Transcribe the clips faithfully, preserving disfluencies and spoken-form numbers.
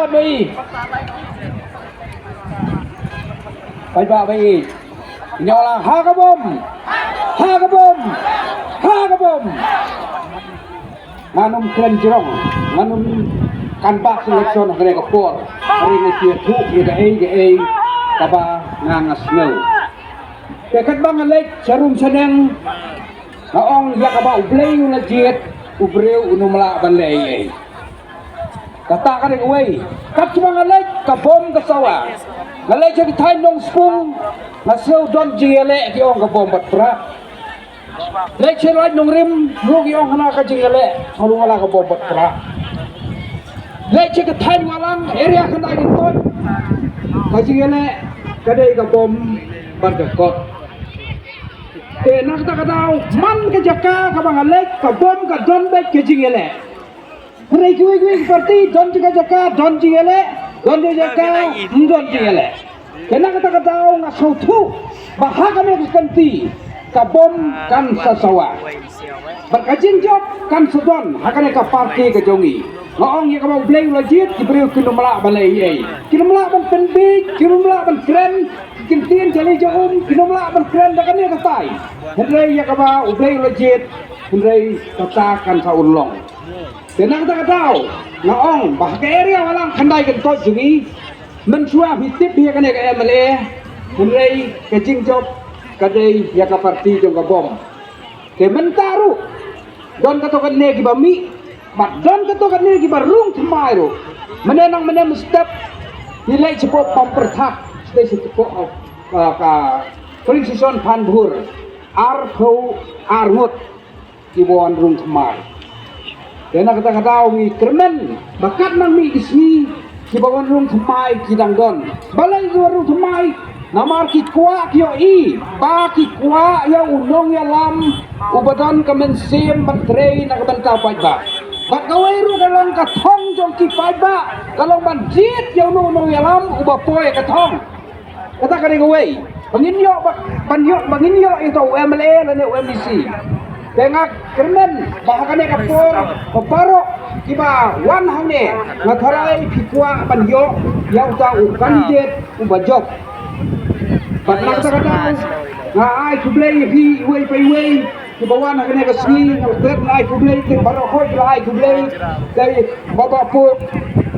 Bai. Paidbah bai. Nyola ha ka bom. Ha ka bom. Ha ka bom. Ngan ym kren jrong, ngan ym canvass election ha kane ka por. Hynrei nga sngewthuh ïa kaei kaei kaba nga nga sngew. Te katba nga leit sha rum sha neng, nga ong ïa kaba U Blei u la jied, u briew un ym lah ban leh ei ei. Kata ka dei kawei. Katba nga leit ka bom ka sawa. Nga leit sha ki thaiñ Nongspung, nga sngew don jingïaleh ki ong ka bom bad prah. Leit sha Laitumkhrah ruh ki ong hana ka jingïaleh, nga ruh nga la ka bom bad prah. Leit sha ka thaiñ Walang area khyndai Kyntoit, ka jingïaleh ka dei ka bom bad ka kot. Te na kata ka daw man ka jaka kaba nga leit ka bom ka don beit ka jingïaleh. Hynrei kiwei kiwei ki parti don jaka jaka don jingïaleh, don jaka jaka ym don jingïaleh. Te na kata ka daw nga sngewthuh ba ha kane ka kynti ka bom kan sa sawa. Bad ka jingjop kan sa don ha kane ka parti ka jong ngi. Nga ong ïa kaba U Blei u la jied, ki briew kin ym lah ban leh ei ei. Kin ym lah ban pynbiej, kin ym lah ban kren, kin tien jali ja um, kin ym lah ban kren da kane ka tai. Hynrei ïa kaba U Blei u la jied, hynrei kata kan sa urlong. Te na kata ka daw nga ong ba ha ka area Walang khyndai Kyntoit jong ngi, mynshuwa phi tip ïa kane ka M L A, hynrei ka jingjop ka dei ïa ka parti jong ka bom. Te mynta ruh don kato katne kiba mih bad don kato katne kiba rung thymmai ruh. Mynne nang mynne mynstep ngi leit shapoh Pampyrthak, sdei shapoh, uh, ka police station Phanbhur, arphew ar ngut kiba wan rung thymmai. Te na kata ka daw ngi kyrmen ba kat nang mih ki sngi kiba wan rung thymmai ki dang don. Balei ki wan rung thymmai? Namar ki kwah ki ïohi ba ki kwah ïa u nongïalam uba don ka mynsiem ban trei na ka bynta u paidbah. Bad kawei ruh ka long ka thong jong ki paidbah ka long ban jied ïa uno u nongïalam uba poi ka thong. Kata ka dei kawei ba ngin ïoh, ba, ban ïoh, ba ngin ïoh ïa uta u M L A lane u M D C. Te nga kyrmen ba ha kane ka por ba baroh kiba wan hangne, nga tharai phi kwah ban ïoh ïa uta u candidate uba jop. Bad na kata ka daw nga ai khublei ïa phi iwei pa iwei kiba wan ha kane ka sngi. Nga klet nga ai khublei, te baroh hoi la ai khublei. Te Bah Bah Pop,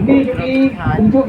ni jong i, kumjuh